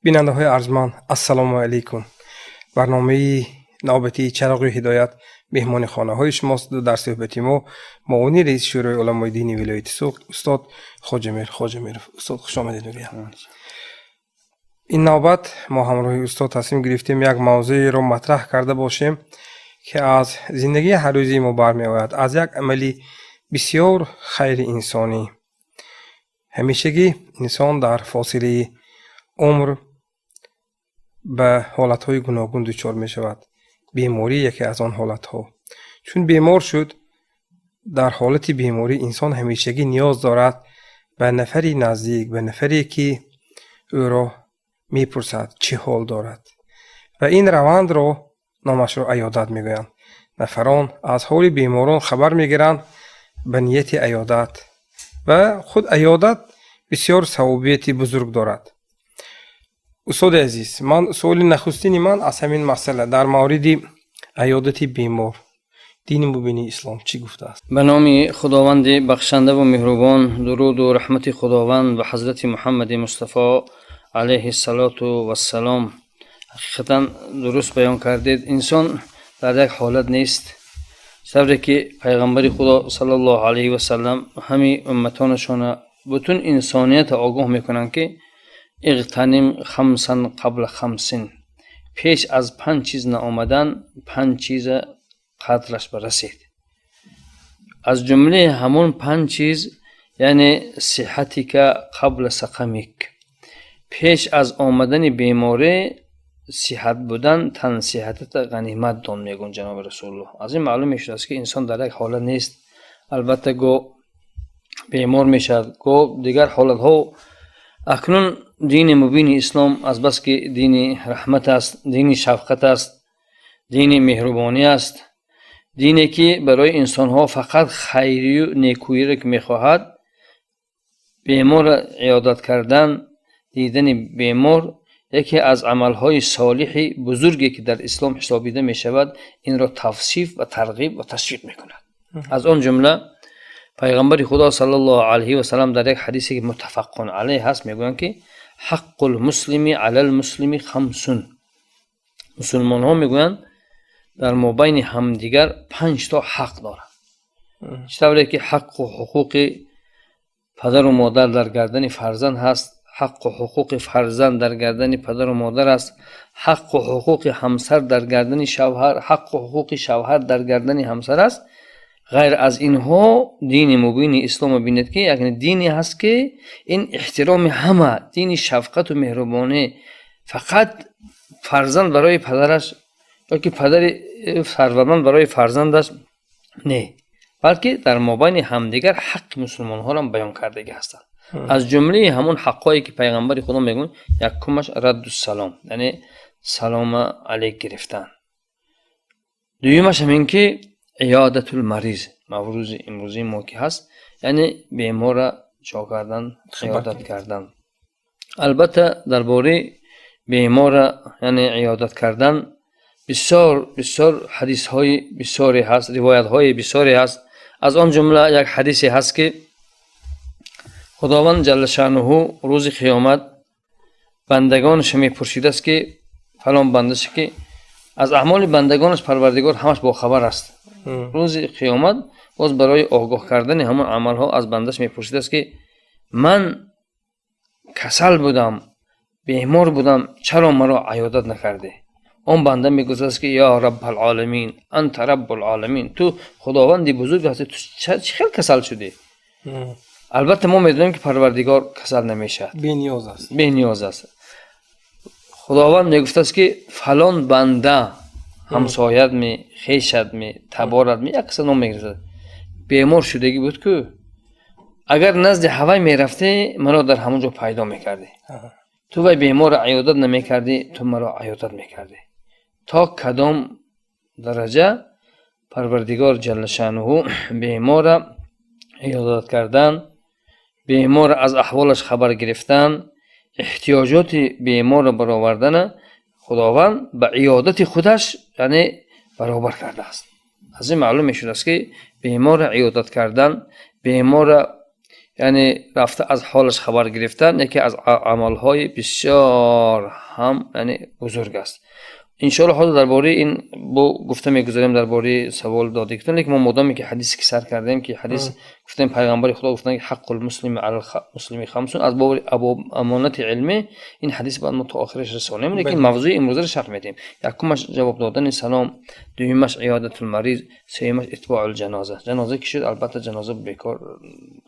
Бинандаҳои арҷманд, ассалому алайкум. Барномаи навбатии «Чароғи ҳидоят» меҳмони хонаҳои шумост. Дар суҳбати мо муовини раиси Шӯрои уламои дини вилояти Суғд устод Хоҷамир Хоҷамиров. Устод, хушомадед мегӯям. Ин навбат мо ҳамроҳи устод тасмим гирифтем, як мавзӯеро матраҳ карда бошем, ки аз зиндагии ҳаррӯзии мо бармеояд, аз як амали бисёр хайри инсонӣ. Ҳамешагӣ инсон дар фосилаи умр ба ҳолатҳои гуногун дучор мешавад. Беморӣ яке аз он ҳолатҳо. Чун бемор шуд, дар ҳолати беморӣ инсон ҳамешагӣ ниёз дорад ба нафари наздик, ба нафаре, ки ӯро мепурсад, чӣ ҳол дорад. Ва ин равандро номашро аёдат мегӯянд. Нафарон аз ҳоли беморон хабар мегиранд ба нияти аёдат, ва худ аёдат бисёр савобияти бузург дорад. Устоди азиз, ман суоли нахустини ман аз ҳамин масъала: дар мавриди аёдати бемор дини мубини ислом чӣ гуфтааст? Ба номи Худованди бахшандаву меҳрубон, дуруду раҳмати Худованд ба ҳазрати Муҳаммади Мустафо алайҳиссалоту вассалом. Ҳақиқатан, дуруст баён кардед, инсон дар як ҳолат нест. Тавре ки Пайғамбари Худо саллаллоҳу алайҳи васалам ҳами умматонашона, бутун инсониятро огоҳ мекунанд, ки اغتنم خمسا قبل خمس, пеш аз панҷ чиз наомадан панҷ чиза қадраш барасед. Аз ҷумлаи ҳамон панҷ чиз, яъне صحتك قبل سقمك, пеш аз омадани беморӣ сиҳат будан, тансиҳатата ғанимат дон, мегӯянд ҷаноби Расулуллоҳ. Аз ин маълум мешудааст, ки инсон дар як ҳолат нест. Албатта, гоҳ бемор мешавад, гоҳ дигар ҳолатҳо. Акнун дини мубини ислом, азбаски дини раҳмат аст, дини шафқат аст, дини меҳрубонӣ аст, дине ки барои инсонҳо фақат хайрию некӯиро ки мехоҳад, беморро иёдат кардан, дидани бемор яке аз амалҳои солиҳи бузурге, ки дар ислом ҳисобида мешавад, инро тавсиф ва тарғиб ва ташвиқ мекунад. Аз он ҷумла Пайғамбари Худо саллаллоҳу алайҳи васалам дар як ҳадисе, ки متفق عليه ҳаст, мегӯянд, ки حق المسلم على المسلم خمس. Мусулмонҳо, мегӯянд, дар мобайни ҳамдигар панҷто ҳақ доранд. Чӣ тавре ки ҳаққу ҳуқуқи падару модар дар гардани фарзанд ҳаст, ҳаққу ҳуқуқи фарзанд дар гардани падару модар аст, ҳаққу ҳуқуқи ҳамсар дар гардани шавҳар, ҳаққу ҳуқуқи шавҳар дар гардани ҳамсар аст. Ғайр аз инҳо, дини мубини исломро бинед, ки як дине ҳаст, ки ин эҳтироми ҳама, дини шафқату меҳрубонӣ. Фақат фарзанд барои падараш ёки падари сарватманд барои фарзандаш не, балки дар мобайни ҳамдигар ҳаққи мусулмонҳоро баён кардагӣ ҳастанд. Аз ҷумлаи ҳамон ҳаққҳое, ки Пайғамбари Худо мегӯянд, якумаш رد السلام, яъне салома алейк гирифтан. Дуюмаш ҳамин ки عيادة المريض, маврӯзи имрӯзии мо ки ҳаст, яъне беморра чо кардан, иёдат кардан. Албатта, дар бораи беморра, яъне иёдат кардан, бисёр бисёр ҳадисҳои бисёре ҳаст, ривоятҳои бисёре ҳаст. Аз он ҷумла як ҳадисе ҳаст, ки Худованд جل شأنه рӯзи қиёмат бандагонашо мепурсидааст, ки фалон бандаше, ки аз аъмоли бандагонаш Парвардигор ҳамаш бохабар аст, рӯзи қиёмат боз барои огоҳ кардани ҳамон амалҳо аз бандаш мепурсидааст, ки ман касал будам, бемор будам, чаро маро аёдат накардӣ? Он банда мегӯфтааст, ки يا رب العالمين، أنت رب العالمين, ту Худованди бузург ҳастӣ, ту чӣ хел касал шудӣ? Албатта, мо медонем, ки Парвардигор касал намешавад. Бениёз аст. Бениёз аст. Худованд мегуфтааст, ки фалон банда, ҳамсоятми, хешатми, таборатми, як каса ном мегирифтад, бемор шудагӣ буд ку, агар назди ҳавай мерафтӣ, маро дар ҳамон ҷо пайдо мекардӣ. Ту вай беморро аёдат намекардӣ, ту маро аёдат мекардӣ. То кадом дараҷа Парвардигор جل شأنه беморра иёдат кардан, беморро аз аҳволаш хабар гирифтан, эҳтиёҷоти беморро баровардана Худованд ба иёдати худаш, яъне, баробар кардааст. Аз ин маълум мешудааст, ки беморро иёдат кардан, беморро Яъне рафта аз ҳолаш хабар гирифтан яке аз амалҳои бисёр ҳам, яъне, бузург аст. Иншоалло, ҳозир дар бораи ин бо гуфта мегузарем, дар бораи савол додагитон. Лекин мо модоме ки ҳадисе ки сар кардем, ки ҳадис гуфтем, пайғамбари Худо гуфтанд, ки حق المسلم على المسلم خمس, аз боби амонати илмӣ ин ҳадис бояд мо то охираш расонем. Лекин мавзӯи имрӯзаро шарҳ медиҳем. Якумаш ҷавоб додани салом, дуюмаш عيادة المريض, сеюмаш اتباع الجنازة. Ҷаноза ки шуд, албатта, ҷаноза бекор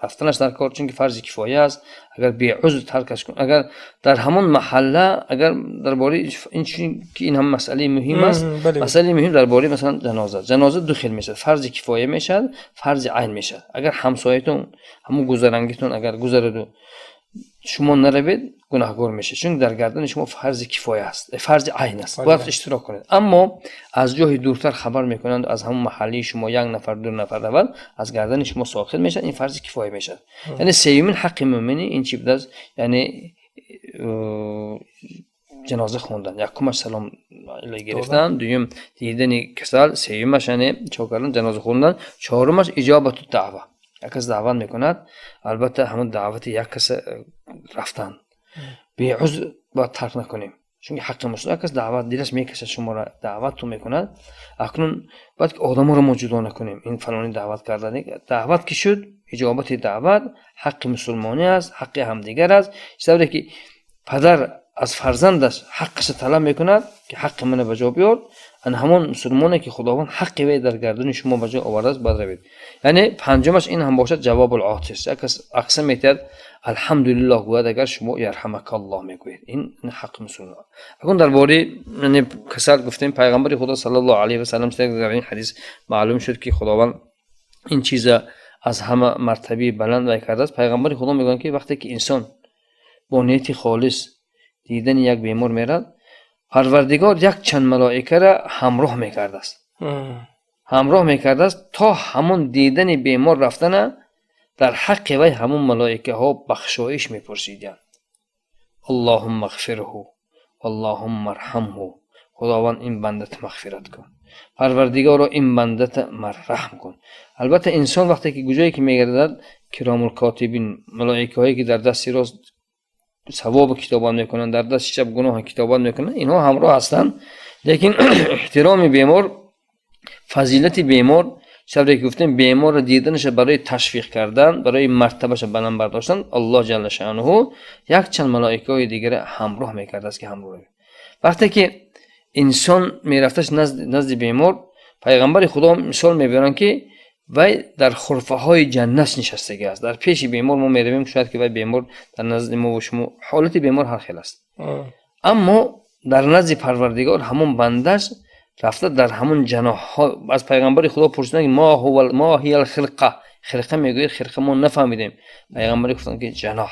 рафтанаш дар кор, чунки фарзи кифоя аст. Агар беузр таркаш кун, агар дар ҳамон маҳалла, агар дар бораи ин, чунки ин ҳам масъалаи муҳим аст, масъалаи муҳим дар бораи, масалан, ҷаноза. Ҷаноза ду хел мешавад: фарзи кифоя мешавад, фарзи айн мешавад. Агар ҳамсоятон, ҳамун гузарангитон агар гузараду шумо наравед, гунаҳгор мешавед, чунки дар гардани шумо фарзи кифоя аст, фарзи айн аст, бояд иштирок кунед. Аммо аз ҷоҳи дуртар хабар мекунанд, аз ҳамун маҳаллии шумо як нафар, ду нафар равад, аз гардани шумо соқит мешавад, ин фарзи кифоя мешавад. Яъне сеюмин ҳаққи мӯъминӣ ин чӣ будааст? Яъне ҷаноза хондан. Якумаш салом гирифтан, дуюм дидани касал, сеюмаш, яъне, чо кардан? Ҷаноза хондан. Чорумаш إجابة الدعوة. Як кас даъват мекунад, албатта, ҳамон даъвати як каса рафтан беузр бояд тарк накунем, чунки ҳаққи муслим. Як кас даъват, дилаш мекашад, шуморо даъваттон мекунад. Акнун бояд ки одаморо мо ҷудо накунем, ин фалони даъват карда. Даъват ки шуд, иҷобати даъват ҳаққи мусулмонӣ аст, ҳаққи ҳамдигар аст. Чӣ тавре ки падар аз фарзандаш ҳаққаша талаб мекунад, ки ҳаққи мана ба ҷо биёр, ана ҳамон мусулмоне ки Худованд ҳаққи вай дар гардани шумо ба ҷо овардааст, бояд равед. Яъне панҷумаш ин ҳам бошад جواب العاطس. Як кас акса метиҳад, алҳамдулиллоҳ гӯяд, агар шумо يرحمك الله мегӯед, ин ҳаққи мусулмон. Акун дар бораи, яъне, касал гуфтем. Пайғамбари Худо صلى الله عليه وسلم, дар ин ҳадис маълум шуд, ки Худованд ин чиза аз ҳама мартабаи баланд вай кардааст. Пайғамбари Худо мегӯянд, ки вақте ки инсон бо нияти холис дидани як бемор мерад, Парвардигор як чанд малоикара ҳамроҳ мекардааст, ҳамроҳ мекардааст, то ҳамон дидани бемор рафтана дар ҳаққи вай ҳамон малоикаҳо бахшоиш мепурсиданд: اللهم اغفره، اللهم ارحمه. Худованд, ин бандата мағфират кун, Парвардигоро, ин бандата раҳм кун. Албатта, инсон вақте ки куҷое ки мегардад, كرام الكاتبين, малоикаҳое ки дар дасти рост савобу китобат мекунанд, дар дасти чап гуноҳи китобат мекунанд, инҳо ҳамроҳ ҳастанд. Лекин эҳтироми бемор, фазилати бемор, тавре ки гуфтем, беморро диданаша барои ташвиқ кардан, барои мартабаша баланд бардоштан, Аллоҳ جل شأنه якчанд малоикаҳои дигара ҳамроҳ мекардааст, ки ҳамроҳ. Вақте ки инсон мерафташ назди бемор, пайғамбари Худо мисол мебиёранд, ки вай дар хурфаҳои ҷаннат нишастагӣ аст. Дар пеши бемор мо меравем, шояд ки вай бемор дар назди мо ва шумо ҳолати бемор ҳар хел аст, аммо дар назди Парвардигор ҳамон бандаш рафта дар ҳамон ҷаноҳҳо. Аз пайғамбари Худо пурсиданд, ки ما هي الخرقة? Хирқа мегӯяд, хирқа мо нафаҳмидем. Пайғамбаре гуфтанд, ки ҷаноҳ,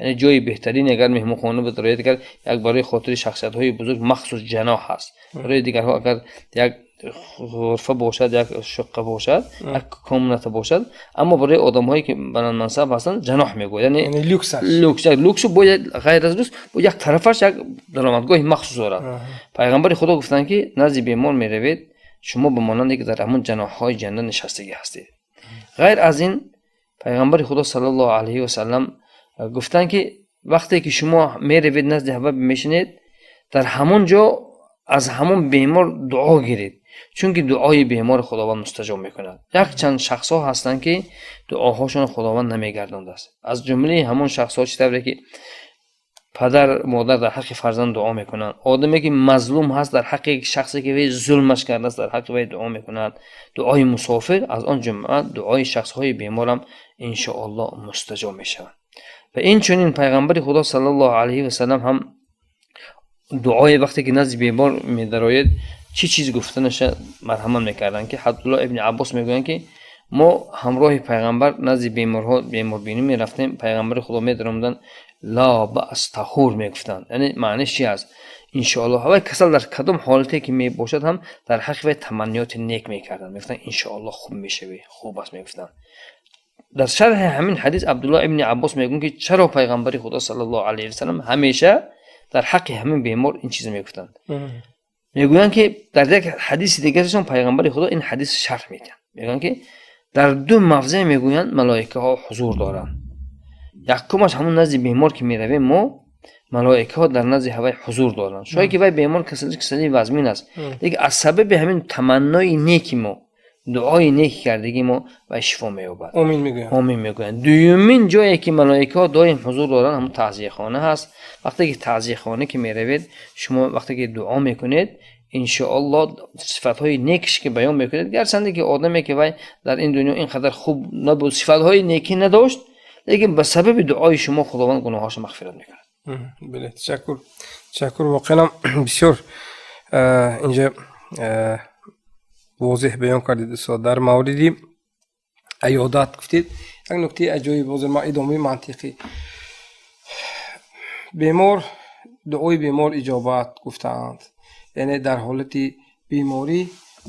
яъне ҷои беҳтарин. Агар меҳмонхона бидароед, агар як барои хотири шахсиятҳои бузург махсус ҷаноҳ ҳаст, барои дигарҳо агар як ғурфа бошад, як шуққа бошад, як комната бошад, аммо барои одамҳое ки баландмансаб ҳастанд, ҷаноҳ мегӯяд, яъне люкс, люксу бояд ғайр аз люкс бо як тарафаш як даромадгоҳи махсус дорад. Пайғамбари Худо гуфтанд, ки назди бемор меравед, шумо ба монанде ки дар ҳамон ҷаноҳҳои ҷаннат нишастагӣ ҳастед. Ғайр аз ин, пайғамбари Худо صلى الله عليه وسلم гуфтанд, ки вақте ки шумо меравед, назди ҳава мешинед, дар ҳамон ҷо аз ҳамон бемор дуо гиред, чунки дуои бемори Худованд мустаҷоб мекунад. Якчанд шахсҳо ҳастанд, ки дуоҳошон Худованд намегардондааст. Аз ҷумлаи ҳамон шахсҳо, чӣ тавре ки падар модар дар ҳаққи фарзанд дуо мекунанд, одаме ки мазлум ҳаст, дар ҳаққи шахсе ки вай зулмаш кардааст, дар ҳаққи вай дуо мекунад, дуои мусофир, аз он ҷумла дуои шахсҳои беморам иншоаллоҳ мустаҷоб мешавад. Ва инчунин пайғамбари Худо صلى الله عليه وسلم ҳам дуое вақте ки назди бемор медароед, чӣ чиз гуфтанаша марҳамат мекарданд, ки Абдулло ибни Аббос мегӯянд, ки мо ҳамроҳи пайғамбар назди беморҳо беморбинӣ мерафтем. Пайғамбари Худо медаромаданд, لا بأس طهور мегуфтанд. Яъне маъниш чи аст? Иншоаллоҳ вай касал дар кадом ҳолате ки мебошад ҳам, дар ҳаққи вай таманниёти нек мекарданд, мегуфтанд: иншоаллоҳ хуб мешавӣ, хуб аст, мегуфтанд. Дар шарҳи ҳамин ҳадис Абдулло ибни Аббос мегӯянд, ки чаро пайғамбари Худо صلى الله عليه وسلم ҳамеша дар ҳаққи ҳамин бемор ин чизо мегуфтанд? Мегӯянд, ки дар як ҳадиси дигарашон пайғамбари Худо ин ҳадис шарҳ медиҳанд, мегӯянд, ки дар ду мавзеъ, мегӯянд, малоикаҳо ҳузур доранд. Якумаш, ҳамун назди бемор ки меравем мо, малоикаҳо дар назди ҳавай ҳузур доранд. Шояд ки вай бемор касалии вазмин аст, лекин аз сабаби ҳамин таманнои неки мо, дуои неки кардагии мо, вай шифо меёбад. Омин мегӯянд. Омин мегӯянд. Дуюмин ҷое ки малоикаҳо доим ҳузур доранд, ҳамун таъзияхона ҳаст. Вақте ки таъзияхона ки меравед шумо, вақте ки дуо мекунед, иншоалло, сифатҳои некиш ки баён мекунед, гарчанде ки одаме ки вай дар ин дунё ин қадар хуб набуд, сифатҳои некӣ надошт, лекин ба сабаби дуои шумо Худованд гуноҳҳошо мағфират мекунад. Бале, ташаккур, ташаккур. Воқеан бисёр инҷа возеҳ баён кардед, устод. Дар мавриди аёдат гуфтед, як нуктаи аҷоиб. Ҳозир ман идомаи мантиқӣ: бемор, дуои бемор иҷобат гуфтаанд, яъне дар ҳолати беморӣ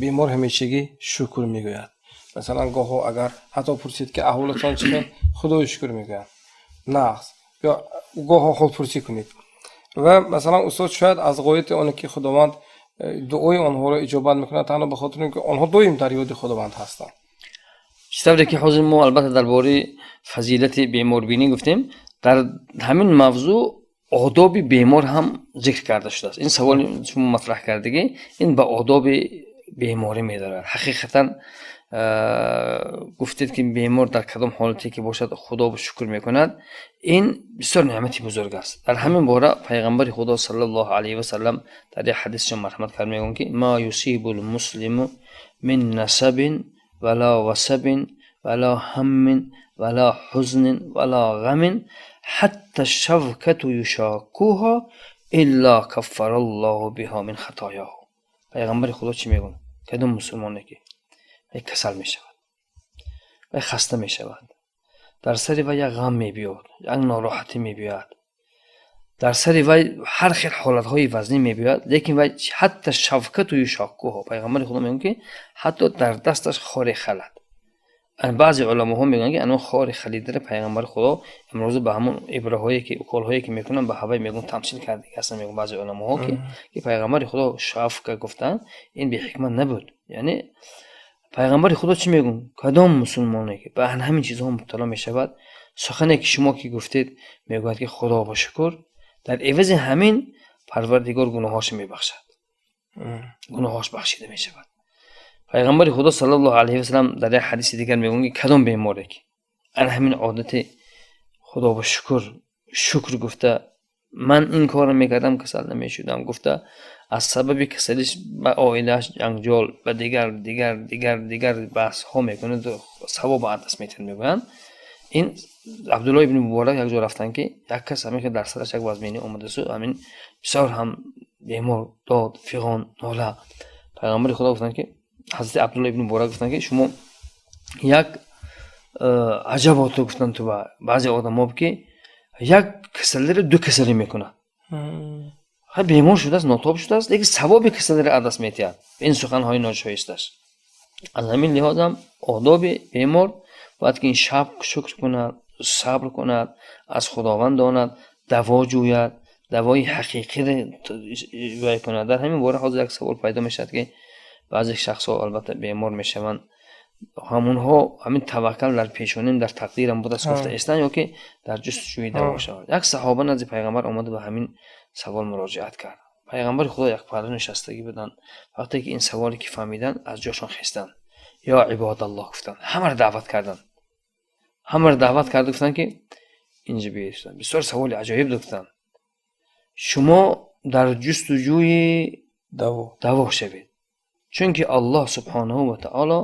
бемор ҳамешагӣ шукр мегӯяд. Масалан, гоҳо агар ҳатто пурсид, ки аҳволатон чӣ хел, худои шукр мегӯяд, нағз, ё гоҳо ҳолпурсӣ кунед. Ва масалан, устод, шояд аз ғояти оне ки Худованд дуои онҳоро иҷобат мекунад, танҳо ба хотири он ки онҳо доим дар ёди Худованд ҳастанд. Чӣ тавре ки ҳозир мо албатта дар бораи фазилати беморбинӣ гуфтем, дар ҳамин мавзӯъ одоби бемор ҳам зикр карда шудааст. Ин саволи шумо матраҳ кардагӣ, ин ба одоби беморӣ медорад. Ҳақиқатан, гуфтед ки бемор дар кадом ҳолате ки бошад, Худо шукр мекунад, ин бисёр неъмати бузург аст. Дар ҳамин бора пайғамбари Худо саллаллоҳу алайҳи васаллам дар як ҳадисшон марҳамат кард, мегӯянд ки: ма юсибу лмуслиму мин насабин вала васабин вала ҳаммин вала ҳузнин вала ғамин ҳатта шавкату юшокуҳа илла каффараллоҳу биҳо мин хатояҳу. Пайғамбари Худо чӣ мегӯяд? Кадом мусулмоне ки вай касал мешавад, вай хаста мешавад, дар сари вай як ғам мебиёд, як нороҳатӣ мебиёяд, дар сари вай ҳар хел ҳолатҳои вазнин мебиёяд, лекин вай ҳатта шавкату юшоккуҳо, пайғамбари Худо мегӯяд ки ҳатто дар дасташ хоре халад. Баъзе уламоҳо мегӯянд, ки ано хори халидара пайғамбари Худо имрӯза ба ҳамон ибраҳое ки уколҳое ки мекунанд, ба ҳавай мегӯянд, тамсил кардаги ҳастанд. Мегӯянд баъзе уламоҳо, ки пайғамбари Худо шавка гуфтанд, ин беҳикмат набуд. Яъне пайғамбари Худо чӣ мегӯянд? Кадом мусулмоне ки ба ҳамин чизҳо мубтало мешавад, сухане ки шумо ки гуфтед, мегӯяд ки Худо ба шукр, дар эвази ҳамин Парвардигор гуноҳҳошо мебахшад, гуноҳҳош бахшида мешавад. Пайғамбари Худо саллаллоҳу алайҳи васалам дар як ҳадиси дигар мегӯянд, ки кадом беморе ки ана ҳамин одати Худо ба шукр, шукр гуфта, ман ин корро мекардам, касал намешудам гуфта, аз сабаби касалиш ба оилааш ҷанҷол, ба дигар дигар дигар дигар баҳсҳо мекунад, савоб аз даст метиҳад, мегӯянд. Ин Абдулло ибни Муборак як ҷо рафтанд, ки як кас ҳамин дар сараш як вазминӣ омадасу, ҳамин бисёр ҳам бемор, дод, фиғон, нола. Пайғамбари Худо гуфтанд ки, ҳазрати Абдулло ибни Муборак гуфтанд, ки шумо як аҷабото гуфтанд, ту ба баъзе одамо ки як касалиро ду касалӣ мекунад, бемор шудааст, нотоб шудааст, лекин савоби касалиро аз даст метиҳад. Ин суханҳои ношоисташ. Аз ҳамин лиҳозам одоби бемор бояд ки ин шаб шукр кунад, сабр кунад, аз Худованд донад, даво ҷӯяд, давои ҳақиқиро вай кунад. Дар ҳамин бора ҳозир як савол пайдо мешавад, ки баъзе шахсҳо албатта бемор мешаванд, ҳамонҳо ҳамин таваккал дар пешоним, дар тақдирам будааст гуфта истанд ё ки дар ҷустуҷӯи даво шаванд. Як саҳоба назди пайғамбар омада, ба ҳамин савол муроҷиат кард. Пайғамбари Худо як паҳлӯ нишастагӣ буданд. Вақте ки ин саволе ки фаҳмиданд, аз ҷошон хестанд. Ё ибодаллоҳ гуфтанд, ҳамаро даъват карданд, ҳамаро даъват карда гуфтанд, ки инҷа биёед. Бисёр саволи аҷоиб гуфтанд: шумо дар ҷустуҷӯи даво шавед, чунки Аллоҳ субҳонаҳу ва таоло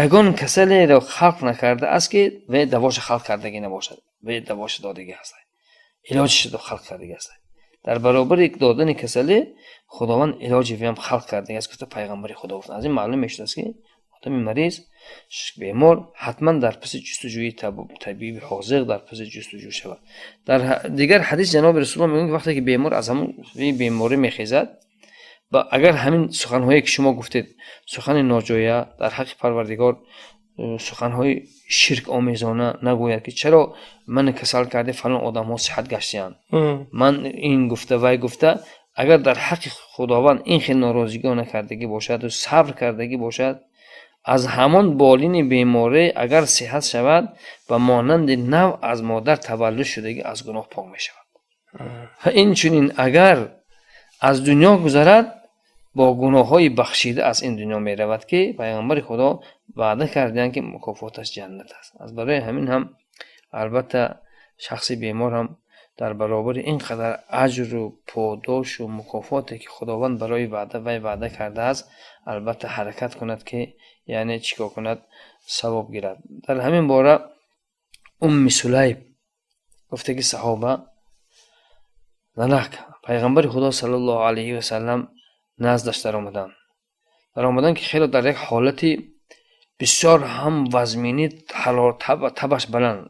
ягон касалеро халқ накардааст, ки вай давоша халқ кардагӣ набошад, вай давоша додагӣ ҳаст, илоҷиша халқ кардагӣ аст. Дар баробари додани касалӣ Худованд илоҷи виам халқ кардагӣ аст, гуфта пайғамбари Худо гуфтанд. Аз ин маълум мешудааст, ки одами мариз, бемор ҳатман дар паси ҷустуҷӯи табиби ҳозиқ, дар паси ҷустуҷӯ шавад. Дар дигар ҳадис ҷаноби Расулулло мегӯянд, ки вақте ки бемор аз ҳамон беморӣ мехезад, агар ҳамин суханҳое ки шумо гуфтед, сухани ноҷоя дар ҳаққи Парвардигор, суханҳои ширкомезона нагӯяд, ки чаро ман касал карде, фалон одамҳо сиҳат гаштиянд, ман ин гуфта, вай гуфта, агар дар ҳаққи Худованд ин хел норозигиҳо накардагӣ бошаду сабр кардагӣ бошад. Аз ҳамон болини беморӣ агар сиҳат шавад, ба монанди нав аз модар таваллуд шудагӣ аз гуноҳ пок мешавад. Ва инчунин агар аз дунё гузарад, бо гуноҳҳои бахшида аз ин дунё меравад, ки Пайғамбари Худо ваъда карданд, ки мукофоташ ҷаннат аст. Аз барои ҳамин ҳам албатта шахси бемор ҳам дар баробари ин қадар аҷру подошу мукофоте, ки Худованд барои ваъда вай ваъда кардааст, албатта ҳаракат кунад, ки яъне чӣ кор кунад, савоб гирад. Дар ҳамин бора Умми Сулайб гуфтаги саҳоба занак Пайғамбари Худо саллаллоҳу алайҳи васаллам наздаш даромаданд. Даромаданд, ки хеле дар як ҳолати бисёр ҳам вазминӣ, табаш баланд,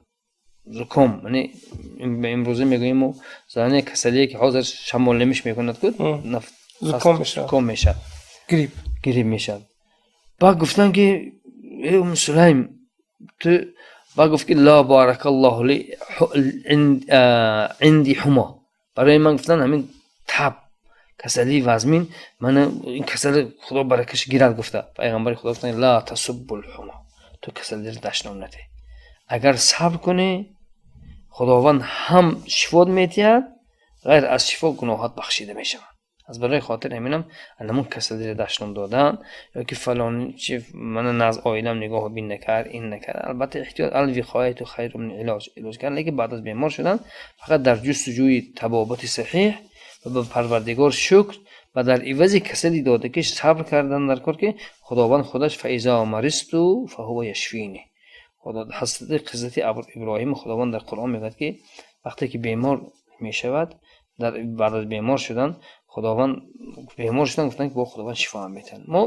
зуком, яъне имрӯза мегӯем мо зане касалие, ки ҳозир шамолемиш мекунад ку, зуком мешавад, зуком мешавад, грипп, грипп мешавад. Баъд гуфтанд, ки э Умми Сулайм, ту, баъд гуфт, ки ла баракаллоҳу ли инди ҳумо. Барои ман гуфтанд, ҳамин таб, касалии вазмин, мана ин касали Худо баракаш гирад гуфта. Пайғамбари Худо гуфтанд: ла тасуббул ҳумо, ту касалиро дашном надиҳ. Агар сабр кунӣ, Худованд ҳам шифот медиҳад, ғайр аз шифо гуноҳат бахшида мешавад. Аз барои хотир ҳаминам ҳамон касалиро дашном додан ё ки фалон чи мана наз оилам нигоҳу бин накард, ин накард, албатта эҳтиёт, алвиқояту хайру мин илоҷ, илоҷ кард, лекин баъд аз бемор шудан фақат дар ҷустуҷӯи табобати саҳиҳ ва ба Парвардигор шукр ва дар ивази касали додагиш сабр кардан дар кор, ки Худованд худаш фаизо маризту фаҳува яшфини. Худо ҳазрати қиссати Иброҳим, Худованд дар Қуръон мегӯяд, ки вақте ки бемор мешавад, дар баъд аз бемор шудан, Худованд бемор шудан гуфтанд, ки бо Худованд шифо медиҳад. Мо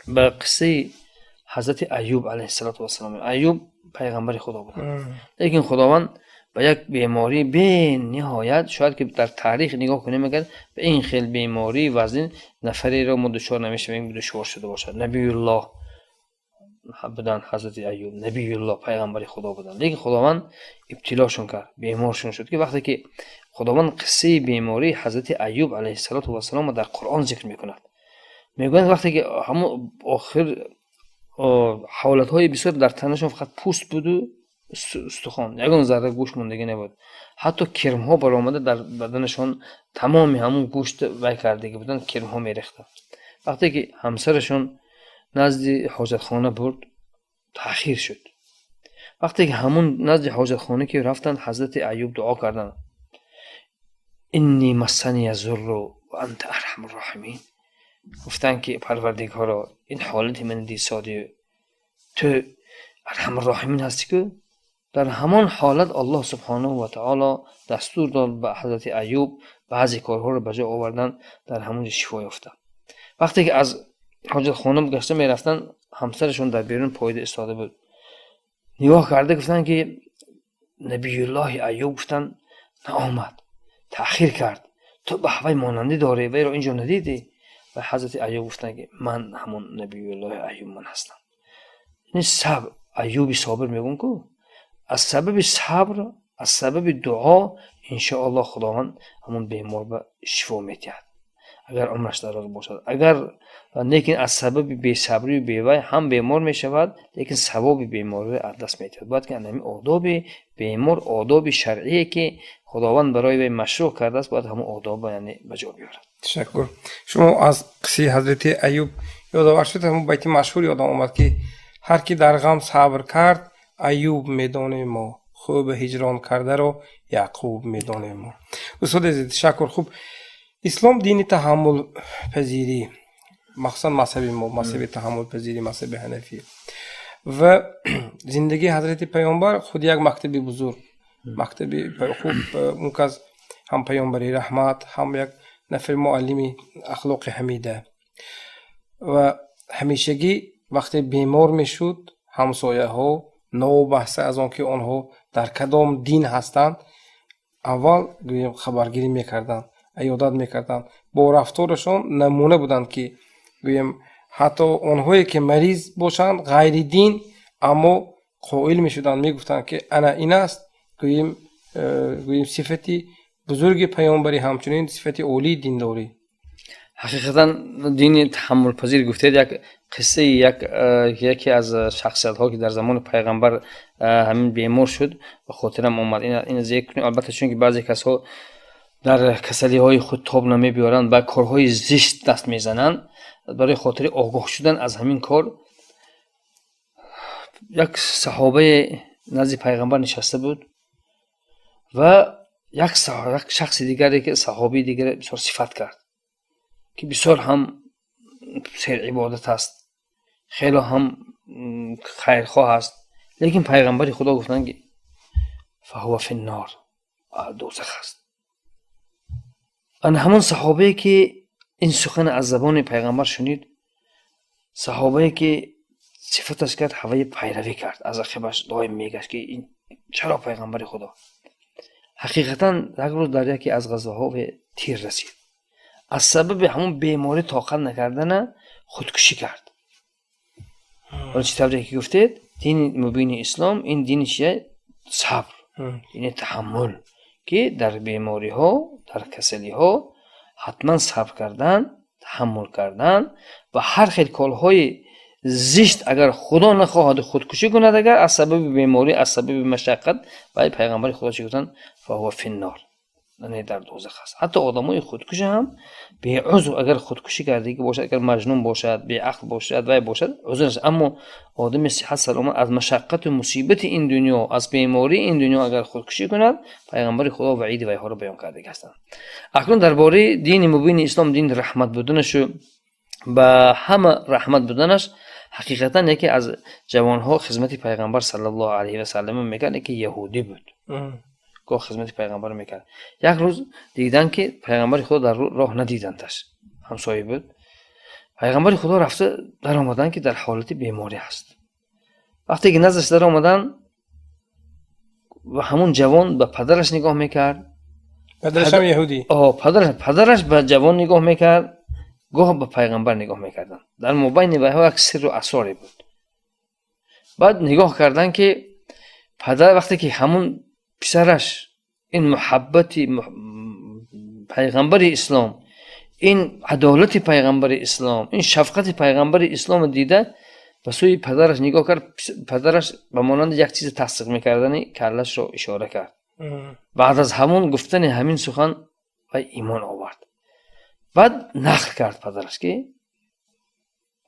ба қиссаи ҳазрати Аюб алайҳиссалоту вассалом. Аюб пайғамбари Худо буд, лекин Худованд ба як бемории бениҳоят, шояд ки дар таърих нигоҳ кунем, агар ба ин хел бемории вазнин нафареро мо дучор намешавем, душвор шуда бошад. Набиюллоҳ буданд ҳазрати Аюб, набиюллоҳ, пайғамбари Худо буданд, лекин Худованд ибтилошон кард, беморшон шуд, ки вақте ки Худованд қиссаи бемории ҳазрати Аюб алайҳиссалоту вассаломро дар Қуръон зикр мекунад, мегӯянд, вақте ки ҳамон охир ҳолатҳои бисёр дар танашон фақат пӯст буду устухон, ягон зарра гӯшт мондагӣ набуд, ҳатто кирмҳо баромада дар баданашон тамоми ҳамон гӯшт вай кардагӣ буданд, кирмҳо мерехтанд. Вақте ки ҳамсарашон назди ҳоҷатхона бурд, таъхир шуд. Вақте ки ҳамон назди ҳоҷатхона ки рафтанд, ҳазрати Аюб дуо карданд: инни массания зурру ва анта арҳамур роҳимин. Гуфтанд, ки Парвардигоро, ин ҳолати мани дидсодӣ, ту арҳамур роҳимин ҳастӣ ку. Дар ҳамон ҳолат Аллоҳ субҳонаҳу ва таоло дастур дод ба ҳазрати Аюб, баъзе корҳоро ба ҷо овардан, дар ҳамон ҷо шифо ёфтанд. Вақте ки аз ҳоҷатхона гашта мерафтанд, ҳамсарашон дар берун поида истода буд. Нигоҳ карда гуфтанд, ки набиюллоҳи Аюб, гуфтанд, наомад, таъхир кард, ту ба ҳавай монандӣ дорӣ, вайро инҷо надидӣ. Ва ҳазрати Аюб гуфтанд, ки ман ҳамон набиюллоҳи Аюб ман ҳастам. Ин сабр, Аюби собир мегӯм ку, аз сабаби сабр, аз сабаби дуо, иншоаллоҳ, Худованд ҳамон бемор ба шифо медиҳад, агар умраш дароз бошад. Агар лекин аз сабаби бесабрию бевай ҳам бемор мешавад, лекин савоби бемориро аз даст медиҳад. Бояд ки ҳамин одоби бемор, одоби шаръие, ки Худованд барои вай машрӯъ кардааст, бояд ҳамон одобро яъне ба ҷо биёрад. Ташаккур. Шумо аз қиссаи ҳазрати Аюб ёдовар шуд, ҳамон байти машҳур ёдам омад, ки ҳар ки дар ғам сабр кард, Аюб медонем мо, хуби ҳиҷрон кардаро Яъқуб медонем мо. Устоди азиз, ташаккур. Хуб, ислом дини таҳаммулпазирӣ, махсусан мазҳаби мо мазҳаби таҳаммулпазирӣ, мазҳаби ҳанафӣ, ва зиндагии ҳазрати Паёмбар худ як мактаби бузург, мактаби хуб. Он кас ҳам паёмбари раҳмат, ҳам як нафари муаллими ахлоқи ҳамида, ва ҳамешагӣ вақте бемор мешуд, ҳамсояҳо, новобаста аз он ки онҳо дар кадом дин ҳастанд, аввал гӯем хабаргирӣ мекарданд, аёдат мекарданд, бо рафторашон намуна буданд, ки гӯем ҳатто онҳое ки мариз бошанд, ғайри дин, аммо қоил мешуданд, мегуфтанд, ки ана ин аст, гӯем, сифати бузурги паёмбарӣ, ҳамчунин сифати олии диндорӣ. Ҳақиқатан, дини таҳаммулпазир гуфтед, як қиссаи яке аз шахсиятҳо, ки дар замони пайғамбар ҳамин бемор шуд, ба хотирам омад. Ина зикр кунем, албатта, чунки баъзе касҳо дар касалиҳои худ тоб намебиёранд, ба корҳои зишт даст мезананд. Барои хотири огоҳ шудан аз ҳамин кор, як саҳобае назди пайғамбар нишаста буд ва як шахси дигаре, ки саҳобии дигаре, бисёр сифат кард, ки бисёр ҳам серибодат аст, хело ҳам хайрхоҳ аст. Лекин пайғамбари Худо гуфтанд, ки فهو في النار, дӯзах аст. Ана ҳамон саҳобае, ки ин сухан аз забони пайғамбар шунид, саҳобае, ки сифаташ кард, ҳаваи пайравӣ кард, аз ақибаш доим мегашт, ки ин чаро пайғамбари Худо. Ҳақиқатан, як рӯз дар яке аз ғазваҳо тир расид. Аз сабаби ҳамон беморӣ тоқат накардана худкушӣ кард. Ҳоло чӣ тавре ки гуфтед, дини мубини ислом ин дини чия? Сабр, дини таҳаммул, ки дар бемориҳо, дар касалиҳо ҳатман сабр кардан, таҳаммул кардан ва ҳар хел корҳои зишт, агар Худо нахоҳад, худкушӣ кунад, агар аз сабаби беморӣ, аз сабаби машаққат. Вай пайғамбари Худо чӣ гуфтанд? فهو في النار, яъне дар дӯзах аст. Ҳатто одамои худкуша ҳам беузр агар худкушӣ кардагӣ бошад, агар маҷнун бошад, беақл бошад, вай бошад, узр аст. Аммо одами сиҳат саломат аз машаққату мусибати ин дунё, аз бемории ин дунё агар худкушӣ кунад, пайғамбари Худо ваиди вайҳоро баён кардагӣ ҳастанд. Акнун дар бораи дини мубини ислом, дини раҳмат буданашу ба ҳама раҳмат буданаш. Ҳақиқатан, яке аз ҷавонҳо хизмати пайғамбар саллаллоҳу алайҳи васаллам мекард, яке яҳудӣ буд, гоҳ хизмати пайғамбар мекард. Як рӯз дидан, ки пайғамбари Худо дар роҳ надиданташ, ҳамсоя буд. Пайғамбари Худо рафта даромаданд, ки дар ҳолати беморӣ ҳаст. Вақте ки наздаш даромаданд ва ҳамун ҷавон ба падараш нигоҳ мекард. Падарашам яҳудӣ. Падараш ба ҷавон нигоҳ мекард, гоҳ ба пайғамбар нигоҳ мекарданд. Дар мобайни вайҳо як сирру асроре буд. Баъд нигоҳ карданд, ки падар вақте ки ҳамун писараш ин муҳаббати пайғамбари ислом, ин адолати пайғамбари ислом, ин шафқати пайғамбари исломро дида, ба сӯи падараш нигоҳ кард. Падараш ба монанди як чизе тасдиқ мекардани каллашро ишора кард. Баъд аз ҳамон гуфтани ҳамин сухан вай имон овард. Баъд нақл кард падараш, ки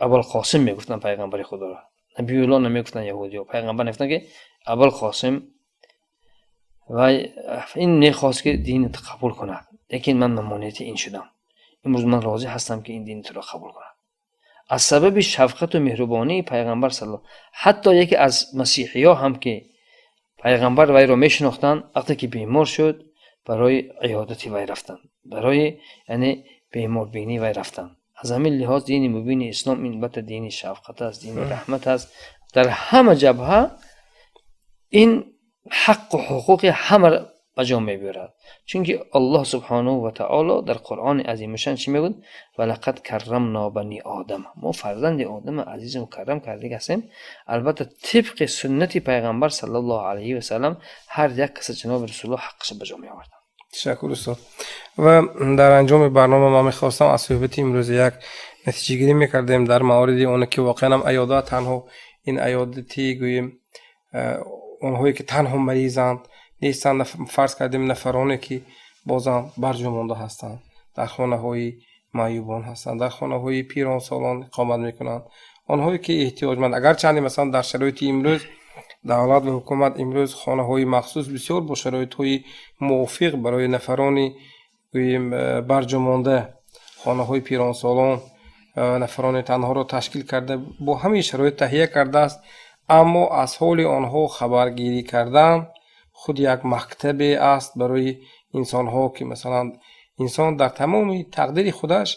Абулқосим мегуфтанд пайғамбари Худоро, набиюлло намегуфтанд яҳудиё, пайғамбар мегуфтанд, ки Абулқосим, вай ин мехост, ки динат қабул кунад, лекин ман мамониати ин шудам. Имрӯз ман розӣ ҳастам, ки ин дини туро қабул кунад, аз сабаби шафқату меҳрубонии пайғамбар сал. Ҳатто яке аз масиҳиё ҳам, ки пайғамбар вайро мешинохтанд, вақте ки бемор шуд, барои иёдати вай рафтанд, барои яъне беморбинии вай рафтанд. Аз ҳамин лиҳоз дини мубини ислом ин албатта дини шафқат аст, дини раҳмат аст. Дар ҳама ҷабҳа ин ҳаққу ҳуқуқи ҳама ба ҷо мебиёрад, чунки Аллоҳ субҳонаҳу ва таоло дар Қуръони азимушан чӣ мегӯяд? ولقد كرمنا بني آدم. Мо фарзанди Одами азизу мукаррам кардагӣ ҳастем. Албатта, тибқи суннати пайғамбар саллаллоҳу алайҳи васалам ҳар як каса ҷаноби Расулуллоҳ ҳаққаша ба ҷо меоварданд. Ташаккур, устод. Ва дар анҷоми барнома ман мехостам аз суҳбати имрӯза як натиҷагирӣ мекардем дар мавриди оне, ки воқеан ҳам аёдат танҳо ин аёдати, гӯем, онҳое ки танҳо маризанд нестанд. Фарз кардем, нафароне ки бозам барҷо монда ҳастанд, дар хонаҳои маъюбон ҳастанд, дар хонаҳои пиронсолон иқомат мекунанд, онҳое ки эҳтиёҷманд. Агарчанде, масалан, дар шароити имрӯз давлат ва ҳукумат имрӯз хонаҳои махсус бисёр бо шароитҳои мувофиқ барои нафарони, гӯем, барҷомонда, хонаҳои пиронсолон, нафарони танҳоро ташкил карда, бо ҳамаи шароит таҳия кардааст, аммо аз ҳоли онҳо хабаргирӣ кардан худ як мактабе аст барои инсонҳо, ки масалан инсон дар тамоми тақдири худаш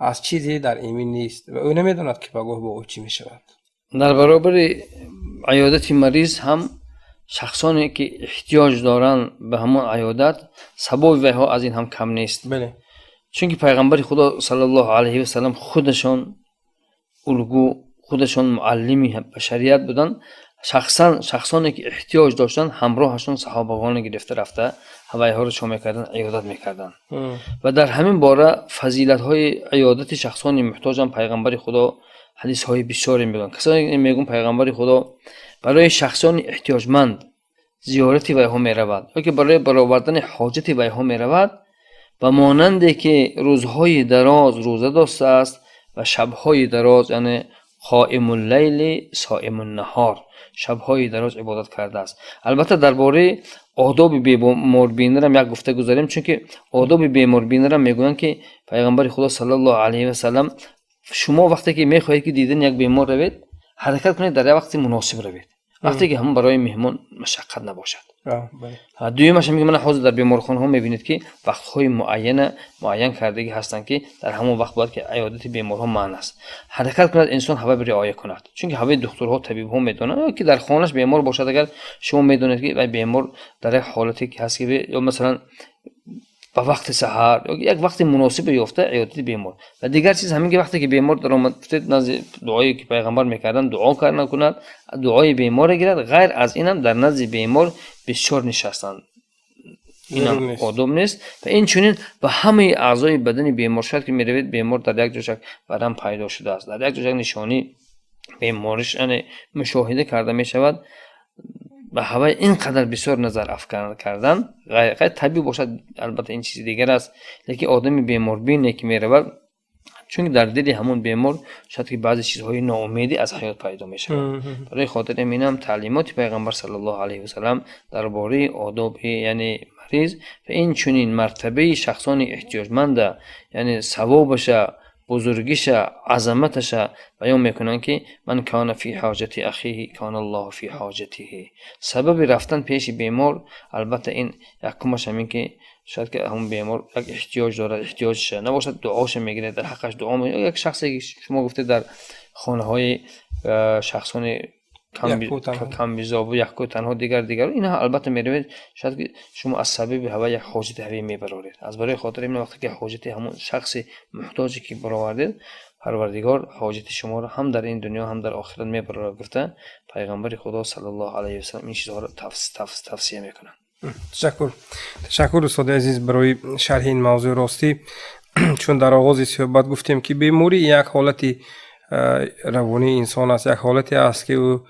аз чизе дар эмин нест ва ӯ намедонад, ки пагоҳ бо ӯ чӣ мешавад. Дар баробари аёдати мариз ҳам шахсоне ки эҳтиёҷ доранд ба ҳамон аёдат, савоби вайҳо аз ин ҳам кам нест. Чунки пайғамбари Худо саллаллоҳу алайҳи васалам худашон улгӯ, худашон муаллими башарият буданд. Шахсан шахсоне ки эҳтиёҷ доштанд, ҳамроҳашон саҳобагона гирифта рафта, ҳавайҳоро чо мекарданд? Иёдат мекарданд. Ва дар ҳамин бора фазилатҳои иёдати шахсони муҳтоҷам Пайғамбари Худо ҳадисҳои бисёре мегӯянд. Касоне мегӯн, Пайғамбари Худо барои шахсони эҳтиёҷманд зиёрати вайҳо меравад ё ки барои баровардани ҳоҷати вайҳо меравад, ба монанде ки рӯзҳои дароз рӯза доштааст ва шабҳои дароз, яъне қоимуллайли соимуннаҳор, шабҳои дароз ибодат кардааст. Албатта, дар бораи одоби беморбинирам як гуфта гузарем, чунки одоби беморбинирам мегӯянд, ки Пайғамбари Худо саллаллоҳу алайҳи васаллам: шумо вақте ки мехоҳед, ки дидани як бемор равед, ҳаракат кунед, дар як вақти муносиб равед, вақте ки ҳамон барои меҳмон машаққат набошад. Дуюмаш ҳам ки мана ҳозир дар беморхонаҳо мебинед, ки вақтҳои муайяна муайян кардагӣ ҳастанд, ки дар ҳамон вақт бояд ки аёдати беморҳо манъ аст. Ҳаракат кунад инсон, ҳавай риоя кунад, чунки ҳаваи духтурҳо, табибҳо медонанд. Ё ки дар хонаш бемор бошад, агар шумо медонед, ки вай бемор дар як ҳолате ки ҳаст, ки ё масалан ба вақти саҳар ё як вақти муносибе ёфта иёдати бемор. Ва дигар чиз ҳамин ки вақте ки бемор даромад, гуфтед, назди дуое ки Пайғамбар мекарданд, дуо карда кунад, дуои беморе гирад. Ғайр аз инам дар назди бемор бисёр нишастанд, инам одоб нест. Ва инчунин ба ҳамаи аъзои бадани бемор, шояд ки меравед, бемор дар як ҷошак варам пайдо шудааст, дар як ҷошак нишонии бемориш, яъне мушоҳида карда мешавад, ба ҳавай ин қадар бисёр назар афкан кардан. Ғайр табиб бошад, албатта, ин чизи дигар аст, лекин одами беморбине ки меравад, чунки дар дили ҳамон бемор шояд ки баъзе чизҳои ноумедӣ аз ҳаёт пайдо мешавад. Барои хотири инам таълимоти Пайғамбар саллаллоҳу алайҳи васалам дар бораи одоби, яъне, мариз ва инчунин мартабаи шахсони эҳтиёҷманда, яъне савобаша, бузургиша, азаматаша баён мекунанд, ки ман кана фи ҳоҷати ахиҳи кана Аллоҳу фи ҳоҷатиҳи. Сабаби рафтан пеши бемор, албатта, ин якумаш ҳамин ки шояд ки ҳамон бемор як эҳтиёҷ дорад, эҳтиёҷша набошад, дуоша мегирад, дар ҳаққаш дуо. Як шахсе ки шумо гуфтед, дар хонаҳои шахсони камбизобу яку танҳо, дигар дигар инҳо, албатта, меравед, шояд ки шумо аз сабаби ҳава як ҳоҷати ҳаве мебароред. Аз барои хотири ин, вақте ки ҳоҷати ҳамон шахси муҳтоҷе ки баровардед, Парвардигор ҳоҷати шуморо ҳам дар ин дунё, ҳам дар охират мебарорад, гуфта Пайғамбари Худо саллаллоҳу алайҳи васаллам ин чизҳоро тавсия мекунанд. Ташаккур, ташаккур, устоди азиз, барои шарҳи ин мавзӯи. Ростӣ, чун дар оғози суҳбат гуфтем, ки беморӣ як ҳолати равонии инсон аст, як ҳолате аст, ки ӯ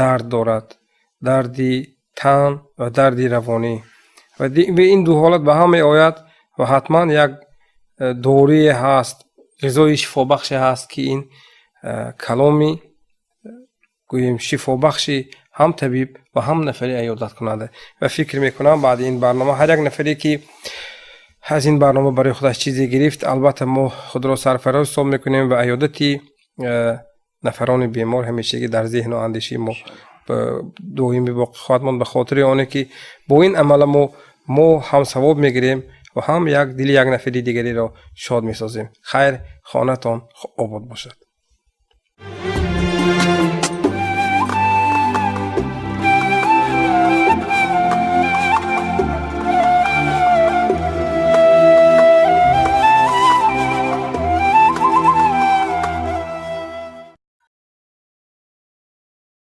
дард дорад, дарди тан ва дарди равонӣ, ва ин ду ҳолат ба ҳам меояд ва ҳатман як дорие ҳаст, ғизои шифобахше ҳаст, ки ин каломи, гӯем, шифобахши ҳам табиб ва ҳам нафари аёдаткунанда. Ва фикр мекунам, баъди ин барнома ҳар як нафаре ки аз ин барнома барои худаш чизе гирифт, албатта, мо худро сарфароз ҳисоб мекунем ва аёдати нафарони бемор ҳамешагӣ дар зеҳну андешаи мо доимӣ боқӣ хоҳад монд, ба хотири оне ки бо ин амала мо ҳам савоб мегирем ва ҳам як дили як нафари дигареро шод месозем. Хайр, хонатон обод бошад.